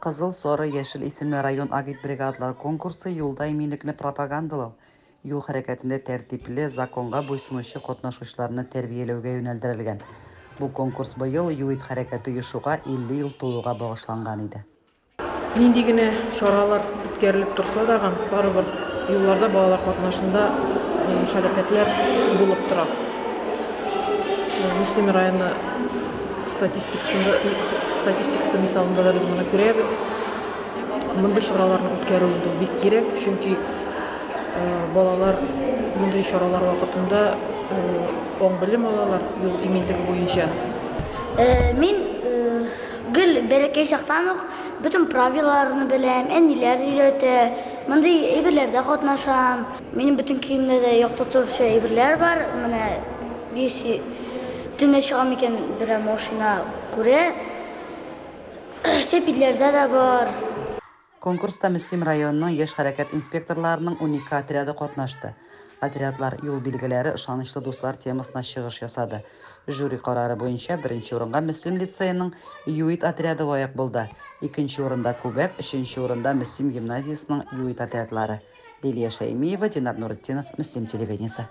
Кызыл, сары, яшел исемле район агитбригадалар конкурсы юлда иминлекне пропагандалау, юл хәрәкәтендә тәртипле, законга буйсынучы катнашучыларны тәрбияләүгә юнәлдерелгән. Бу конкурс быел ЮИД хәрәкәте оешуга 50 ел тулуга багышланган иде. Нинди генә чаралар үткәрелеп торса дагы, барыбер юлларда балалар катнашында һәлакәтләр булып тора. Мөслим районы статистикасында, статистикасы мисалында да без моны күрәбез. Мондый чараларны үткәрү инде бик кирәк, чөнки балалар мондый чаралар вакытында аң-белем алалар юл иминлеге буенча. Мин гел бәләкәй чактан ук бөтен правилаларны беләм, әниләр өйрәтә, мондый әйберләрдә катнашам. Минем бөтен киемдә дә якты торучы әйберләр бар. Менә если төнлә чыгам икән, берәр машина күрә. Сәпидләрдә дә бар. Конкурста Мөслим районының яшь хәрәкәт инспекторларының 12 отряды катнашты. Отрядлар Юл билгеләре, ышанычлы дуслар темасына чыгыш ясады. Жюри карары буенча беренче урынга Мөслим лицееның ЮИД отряды лаек булды. Икенче урында, Күбәк, өченче урында, Мөслим гимназиясенең ЮИД отрядлары. Лилия Шәймиева, Динар Нуретдинов, Мөслим телевидениесе.